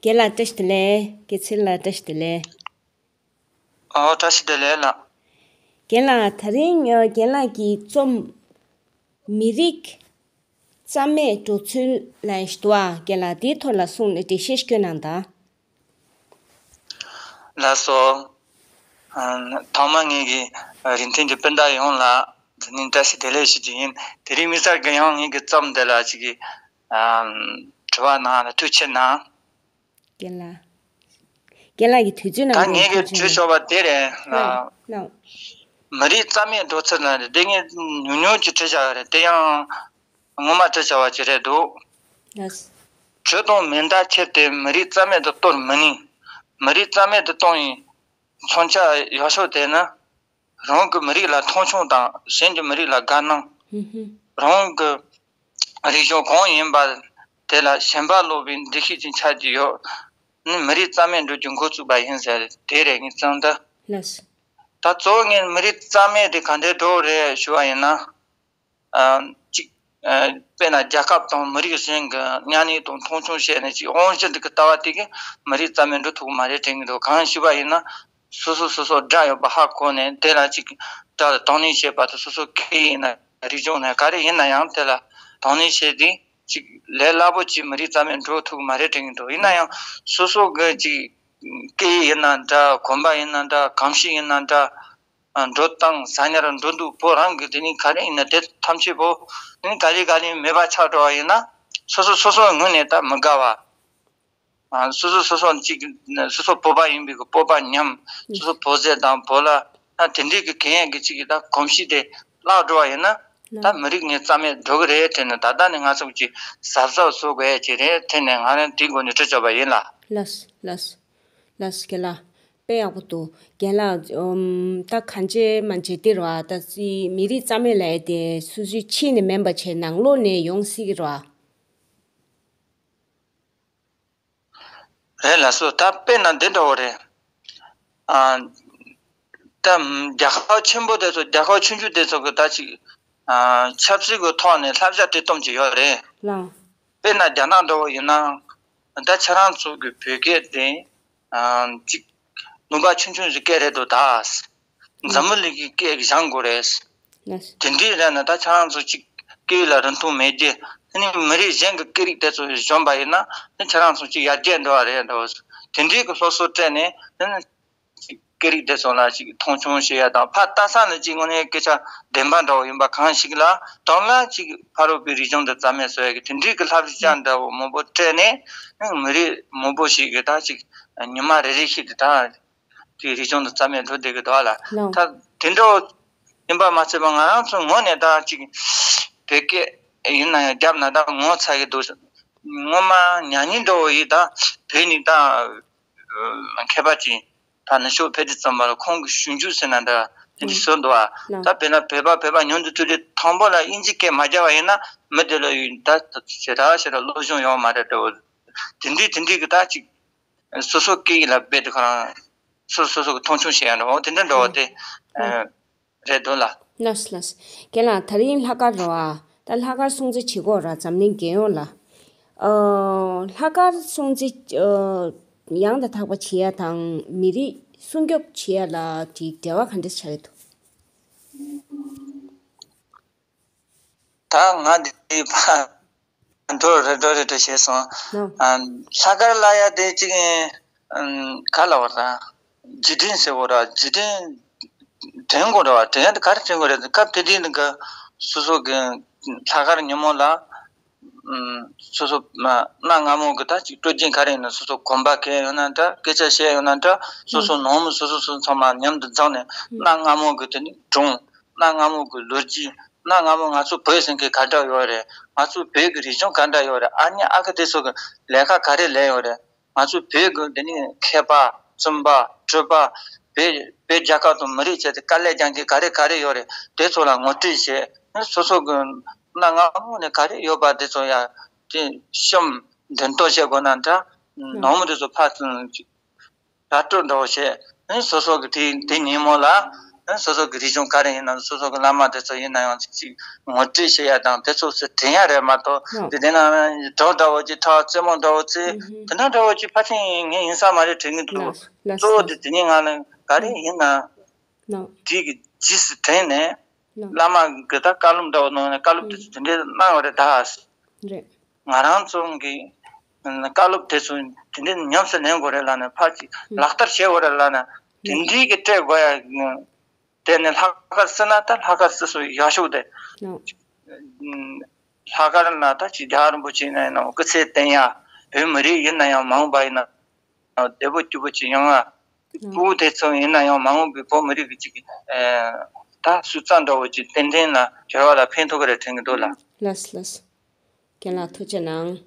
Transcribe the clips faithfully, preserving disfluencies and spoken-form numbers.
རྒན་ལགས་བཀྲ་ཤིས་བདེ་ལེགས། རྒན་ཚེ་རིང་ལགས་བཀྲ་ཤིས་བདེ་ལེགས། ཨོ་བཀྲ་ཤིས་བདེ་ལེགས་ལགས། རྒན་ལགས་ད་རིང་ཨ་རྒན་ལགས་ཀྱི་རྩོམ། མི་རིགས་རྩ་མེད་འགྲོ་ཚུལ་ལབ་ཡག་ཞིག་འདུག་ཨ། རྒན་ལགས་དེའི་ཐོག་ལ་གསུངས་ནས་འགྲེལ་བཤད་ཞིག་སྐྱོན་གནང་དང་། ལགས་སོ། ཨ་ཐོག་མར་ངེད་ཀྱི་རིན་ཐང་གི་སྤུན་ཟླ་ཡོངས་ལ་འདི་ནས་བཀྲ་ཤིས་བདེ་ལེགས་ཞུ་རྒྱུ་ཡིན། དེ་རིང་དམིགས་བསལ་གྱི་ཡང་ངེད་ཀྱི་རྩོམ་འདི་ལ་ཅིག་གི་ཨ་དྲི་བ་གནང་ལ་ཐུགས་ཆེ་གནང་། རྒན་ལགས། རྒན་ལགས་ཀྱི་དུས་ཚོད་ནང་ད་དུ་ངེད་ཀྱི་ཐུགས་ཆེ་བྲིས་ཆོག་པ་དེ་རེད་ལ། གནང་། གནང་། མི་རིགས་རྩ་མེད་འགྲོ་ཚུལ་ལ་རེད། དེ་ངས་ཉུང་ཉུང་ཅིག་བྲིས་བཞག་ཡོད་རེད། དེ་ཡང་ངོ་མ་བྲིས་བཞག་པ་ཅིག་རེད་འདུག་ལགས། གྲོས་དང་མེ་མདའ་ཁྱེར་ཏེ་མི་རིགས་རྩ་མེད་དུ་གཏོར་མི་ནུས། མི་རིགས་རྩ་མེད་དུ་གཏོང་ཡི་མཚོན་ཆ་ཡག་ཤོས་དེ་ནི། རང་གི་མི་རིགས་ལ་མཐོང་ཆུང་དང་གཞན་གྱི་མི་རིགས་ལ་དགའ་སྣང་། ཧུམ་ཧུམ། རང་གི་རིག་གཞུང་གང་ཡིན་པ་དེ་ལ་ཞེན་པ་ལོག་པའི་འདུ་ཤེས་ཅིག་ཆགས་ཀྱི་ཡོད། ནི་མི་རིགས་རྩ་མེད་འགྲོ་རྒྱུ་འགོ་བཙུགས་པ་ཡིན་ཟེར། དེ་རེད་ངས་བརྩམས་ད། ལགས། ད་གཙོ་བོ་ངས་མི་རིགས་རྩ་མེད་དེ་ག་འདྲའི་འགྲོ་རེད་ཞུ་བ་ཡིན་ན། ཨ་གཅིག་ཨ་དཔེར་ན་རྒྱལ་ཁབ་དང་མི་རིགས་གཞན་གྱི་གཉའ་གནོན་དང་མཐོང་ཆུང་བྱས་ནས་ཅིག་དབང་ཤེད་འདི་གི་ལྟ་བ་དེ་གིས་མི་རིགས་རྩ་མེད་འགྲོ་ཐུབ་ཀྱི་མ་རེད་དྲན་གྱི་འདུག་གང་ཞུས་པ་ཡིན་ན། སོ་སོ་སོ་སོ་དགྲ་ཡོད་པ་ཧ་གོ་ནས་དེ་ལ་ཅིག་དགྲ་ལ་དང་ལེན་བྱེད་པ་དང་། སོ་སོ་སྐད་ཡིག་ཡིན་ན་རིག་གཞུང་ན་ག་རེ་ཡིན་ན་ཡང་དེ་ལ་དང་ལེན་བྱས་ཏེ་ཅིག་ལས་སླ་པོ་ཅིག་མི་རིགས་རྩ་མེད་འགྲོ་ཐུབ་ཀྱི་མ་རེད་དྲན་གྱི་འདུག་ཡིན་ན་ཡང་སོ་སོ་གི་ཅིག་སྐད་ཡིག་ཡིན་ན་འདྲ། གོམ་པ་ཡིན་ན་འདྲ། གོམས་གཤིས་ཡིན་ན་འདྲ། འགྲོ་སྟངས་ཟ་ཉལ་འགྲོ་འདུག་བོ་རང་གི་དེ་ནི་ག་རེ་ཡིན་ན་དེ་ཐམས་ཅད་པོ་ནི་ག་ལེ་ག་ལེ་མེད་པ་ཆགས་འགྲོ་བ་ཡིན་ན། སོ་སོ་སོ་སོའི་ངོས་ནས་ད་མི་དགའ་བ། ཨ་སོ་སོ་སོ་སོ་གཅིག་སོ་སོ་བོད་པ་ཡིན་པའི་གི་སྤོབས་པ་ཉམས། སོ་སོ་བོད་ཟས་དང་བོད་ལྭ་ད་དེ་འདྲའི་གི་གན་ཡག་གི་གཅིག་གི་ད་གོམས་གཤིས་དེ་བརླག་འགྲོ་བ་ཡིན་ན། ད་མི་རིགས་ངེད་རྩ་མེད་འགྲོ་གི་རེད་དྲན་ནས། ད་ལྟ་ནས་ང་ཚོ་གཅིག་གཟབ་གཟབ་བཟོ་དགོས་ཀྱི་རེད་དྲན་ནས་ང་རང་དེའི་སྒོ་ནས་བྲིས་བྱས་པ་ཡིན་ལ། ལགས་ལགས། ལགས་རྒན་ལགས། དཔེ་ཡག་པོ་འདུག་རྒན་ལགས། ཨམ་ད་གང་བྱེད་མ་བྱེད་དེ་རེད་བ། ད་སི་མི་རིགས་རྩ་མེད་ལབ་ཡག་དེ་སོ་སོའི་ཕྱི་ནས་མིན་པ་བྱས་ནང་ལོགས་ནས་ཡོང་སྲིད་ཀྱི་རེད་བ། རེད་ལགས་སོ། ད་དཔེར་ན་འདི་འདྲ་བོ་རེད། ཨ་ད་རྒྱལ་ཁབ་ཆེན་པོ་དེ་ཚོ། རྒྱལ་ཁབ་ཆུང་ཆུང་དེ་ཚོ་གི་ད་ཅིག་ཨ་ཆབ་སྲིད་ཀྱི་ཐོག་ནས་བསླབ་བྱ་དེ་གཏོང་གི་ཡོད་རེད། ལགས། དཔེར་ན་རྒྱ་ནག་འདྲ་བོ་ཡིན་ན། ད་ཁྱེད་རང་ཚོ་གི་བོད་སྐད་དེ་ཨ་ཅིག་ལུང་པ་ཆུང་ཆུང་ཞིག་སྐད་རེད་འདུག་ད་འཛམ་བུ་གླིང་གི་སྐད་སྦྱང་དགོས་རེད། ལགས། དེ་འདྲའི་རེད་ན་ད་ཁྱེད་རང་ཚོ་ཅིག་སྐད་ཡིག་ལ་རིན་ཐང་མེད་རྒྱུ། དེ་ནི་མི་རིགས་གཞན་གྱི་སྐད་རིགས་དེ་ཚོ་གཞོན་པ་ཡིན་ན་ནི་ཁྱེད་རང་ཚོ་ཅིག་ཡར་རྒྱས་འགྲོ་བ་རེད་འདུག་དེ་འདྲའི་གི་སློབ་གསོ་སྤྲད་ནས་དེ་ནི་ཅིག་སྐད་རིགས་དེ་ཚོ་ལ་ཅིག་མཐོང་ཆུང་བྱེད་ཡ་དང་། ཕར་ལྟ་ས་ནི་ཅིག་དངོས་གནས་སྐད་ཆ་བདེན་པ་འདྲ་བོ་ཡིན་པ་གང་ཞིག་ལ་དོན་ལ་ཅིག་ཕ་རོལ་པོའི་རིག་གཞུང་དེ་རྩ་མེད་བཟོ་ཡ་གི་དེ་འདྲའི་གི་བསླབ་བྱ་འདྲ་བོ་མང་པོ་སྤྲད་ནས་ནི་མི་རིགས་མང་པོ་ཞིག་གི་ད་ཅིག་ཉི་མ་རེ་རེ་བཞིན་དུ་ད། དེའི་རིག་གཞུང་དེ་རྩ་མེད་འགྲོ་བསྡད་ཀྱི་འདུག་ལ། ལགས། ད་དེ་འདྲ་ཡིན་པ་མ་ཚད་པ་ང་རང་ཚོ་ངོས་ནས་ད་ཅིག་བོད་སྐད་ཡིན་ན་ཡང་བརྒྱབ་ན་ད་ངོ་ཚ་གི་འདུག་སྔོན་མ་ཉག་ཉིག་འདྲ་བོ་ཡིན། ད་བོད་ནས་ད་མཁས་པ་ཅིག་ད་ནུབ་ཕྱོགས་ཕེབས་དུས་ཙམ་པ་ལ་ཁོང་གི་ཞིབ་འཇུག་ཟེར་ན་འདྲ་དེ་འདྲ་བཟོས་འདུག་ཨ། ལགས། ད་དཔེར་ན་བོད་པ་བོད་པ་ཉུང་དུ་ཐུག་དུས་དང་པོ་ལ་དབྱིན་ཇི་སྐད་མ་བརྒྱབ་པ་ཡིན་ན་མི་དེ་ལ་ཡོད་ད་ཞེ་དྲག་ཞེ་དྲག་སློབ་སྦྱོང་ཡོང་མ་རེད་འདྲ་བོ། དེ་འདྲའི་དེ་འདྲའི་གི་ད་ཅིག་སོ་སོ་སྐད་ཡིག་ལ་རྦད་དེ་ཁོ་རང་སོ་སོ་སོ་གི་མཐོང་ཆུང་བྱེད་ཡ་འདྲ་བོ་དེ་འདྲ་འདྲ་བོ་དེ་ཨ་རེད་འདུག་ལ། ལགས་ལགས། རྒན་ལགས་ད་རིང་ལྷག་དཀར་རེད་བ། ད་ལྷག་དཀར་སྲུང་བརྩི་བྱེད་དགོས་ར་འཛམ་གླིང་རྒྱལ་ཡོངས་ལ། ཨ་ལྷག་དཀར་སྲུང་བརྩི་ཨ་ཡང་དང་དག་པ་བྱེད་ཡ་དང་མི་རིགས་སྲུང་སྐྱོབ་བྱེད་ཡ་ལ་དེ་འབྲེལ་བ་ག་འདྲ་ཆགས་ཀྱི་འདུག་ད་ང་འདི་ཕ་འགྲོ་རེ་འགྲོ་རེ་འགྲོ་བྱས་སོང་། ནོ། ཨ་ལྷག་དཀར་ལབ་ཡ་དེ་ཅིག་ཨམ་ག་ལབ་པ་ར། རྗེས་དྲན་ཟེར་བ་ར། རྗེས་དྲན་དྲན་དགོས་ར་བ། དྲན་ཡ་དེ་ག་རེ་དྲན་དགོས་རེད། སྐབས་དེ་དུས་ནི་ག་སོ་སོ་གི་ལྷག་དཀར་ཉིན་མོ་ལ་ཨམ་སོ་སོ་གནའ་སྔ་མོ་གི་ད་ཅིག་སྲོལ་རྒྱུན་ག་རེ་ཡིན་ན་སོ་སོ་གོམ་པ་གན་ཡོད་ན་འདྲ། སྐད་ཆ་བཤད་ཡོད་ན་འདྲ། སོ་སོ་ནང་མི་སོ་སོ་སོ་ཚང་མ་མཉམ་དུ་འཛོམས་ནས་གནའ་སྔ་མོ་གི་དེ་ནི་སྒྲུང་། གནའ་སྔ་མོ་གི་ལོ་རྒྱུས། གནའ་སྔ་མོ་ང་ཚོ་བོད་ཟེར་མཁན་ག་འདྲ་ཡོད་རེད། ང་ཚོ་བོད་ཀྱི་རིག་གཞུང་ག་འདྲ་ཡོད་རེད། ཨ་མྱེས་ཨ་ཁུ་དེ་ཚོ་གི་ལས་ཀ་ག་རེ་ལས་ཡོད་རེད། ང་ཚོ་བོད་ཀྱི་འདི་ནི་མཁས་པ། བཙུན་པ། གྲུབ་པ། བོད་བོད་རྒྱལ་ཁབ་དང་མི་རིགས་བྱས་ཏེ་དཀའ་ལས་རྒྱག་མཁན་ག་རེ་ག་རེ་ཡོད་རེད། དེ་ཚོ་ལ་ངོ་སྤྲོད་བྱས། སོ་སོ་གི་གནའ་སྔ་མོ་ནས་ག་རེ་ཡོད་པ་དེ་ཚོ་ཡ་དེ་བཤམས་འདོན་ཐོ་བྱེད་དགོས་ན་འདྲ། ནང་མི་དེ་ཚོ་ཕར་ཚུར་ཅིག་ར་སྤྲོད་འདྲ་བོ་བྱས། ཨ་ནི་སོ་སོ་གི་དེ་དེ་ཉིན་མོ་ལ་ཨ་ ན་སོ་སོ་གི་རིག་གཞུང་ག་རེ་ཡིན་ན་སོ་སོ་གི་བླ་མ་དེ་ཚོ་ཡིན་ན་ཡང་ཅིག་ཅིག་ངོ་སྤྲོད་བྱེད་ཡ་དང་དེ་ཚོ་ཚོ་དྲན་ཡ་རེད་མ་གཏོགས། ཨོ། དེ་དེ་ན་གྲོགས་འདྲ་བོ་ཅིག་ཐག་རྩེད་མོ་འདྲ་བོ་ཚེ་ཨུ་ཧུམ། དེ་འདྲ་འདྲ་བོ་ཅིག་ཕལ་ཆེར་ངས་ཡིན་ས་མ་རེད་དྲན་གི་འདུག་ལགས་ལགས་གཙོ་བོ་ལགས། དེ་དེ་ནས་ང་ལ་ག་རེ་ཡིན་ན་ལགས། དེ་གི་རྗེས་སུ་དྲན་ནས། ལགས། བླ་མ་གི་ད་བཀའ་སློབ་འདྲ་བོ་གནང་ན་བཀའ་སློབ་དེ་ཚོ་དེ་འདྲའི་གནང་བ་རེད་ད། རེད། ང་རང་ཚོ་གི་བཀའ་སློབ་དེ་ཚོ་དེ་འདྲའི་ཉམས་སུ་ལེན་དགོས་རེད་ལབ་ནས་ཕར་ཅིག་ལག་བསྟར་བྱེད་དགོས་རེད་ལབ་ན་དེ་འདྲའི་གི་སྤྲད་དགོས་ཡ། དེ་ནས་ལྷག་དཀར་བསུ་ན་ད་ལྷག་དཀར་བསུ་སོ་ཡག་ཤོས་དེ། ལགས། ལྷག་དཀར་ན་ད་ཅིག་རྒྱལ་བ་རིན་པོ་ཆེ་ཡིན་ན་ཡང་སྐུ་ཚེ་བརྟན་ཡ། བོད་མི་རིགས་ཡིན་ན་ཡང་མ་འོངས་པ་ཡིན་ན་བདེ་པོ་སྐྱིད་པོ་ཅིག་ཡོང་ང་། ཨ། སྤུ་གུ་དེ་ཚོ་ཡིན་ན་ཡང་མ་འོངས་པའི་བོད་མི་རིགས་ཀྱི་ཅིག་ཨ། ད་སུ་རྩ་འདྲ་བོ་ཅིག་ཏན་ཏན་ལ་འབྱོར་བ་ལ་ཕན་ཐོགས་ཀྱི་རེད་དྲན་གྱི་འདུག་ལ། ལགས་ལགས། རྒན་ལགས་ཐུགས་རྗེ་གནང་།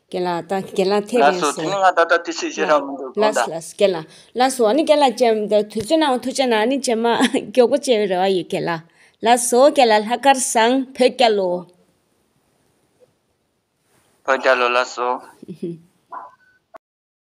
རྒན་ལགས་ད་རྒན་ལགས་ཐད་ལགས་རན་སོ། དེ་སོང་། ནི་ང་ད་ལྟ་དུས་ཚོད་ཞེ་དྲག་མི་འདུག་དགོངས་ལགས་དག་ལགས། རྒན་ལགས་ལགས་སོ། ཨ་ནི་རྒན་ལགས་ཅེམ་ད་དུས་ཚོད་ནང་ཐུགས་རྗེ་གནང་། ཨ་ནི་ཅེ་མ་མགྱོགས་པོ་བྱེད་པའི་རེ་བ་ཡོད་རྒན་ལགས། ལགས་སོ་རྒན་ལགས་ལྷག་དཀར་བཟང་། བོད་རྒྱལ་ལོ། བོད་རྒྱལ་ལོ། ལགས་སོ།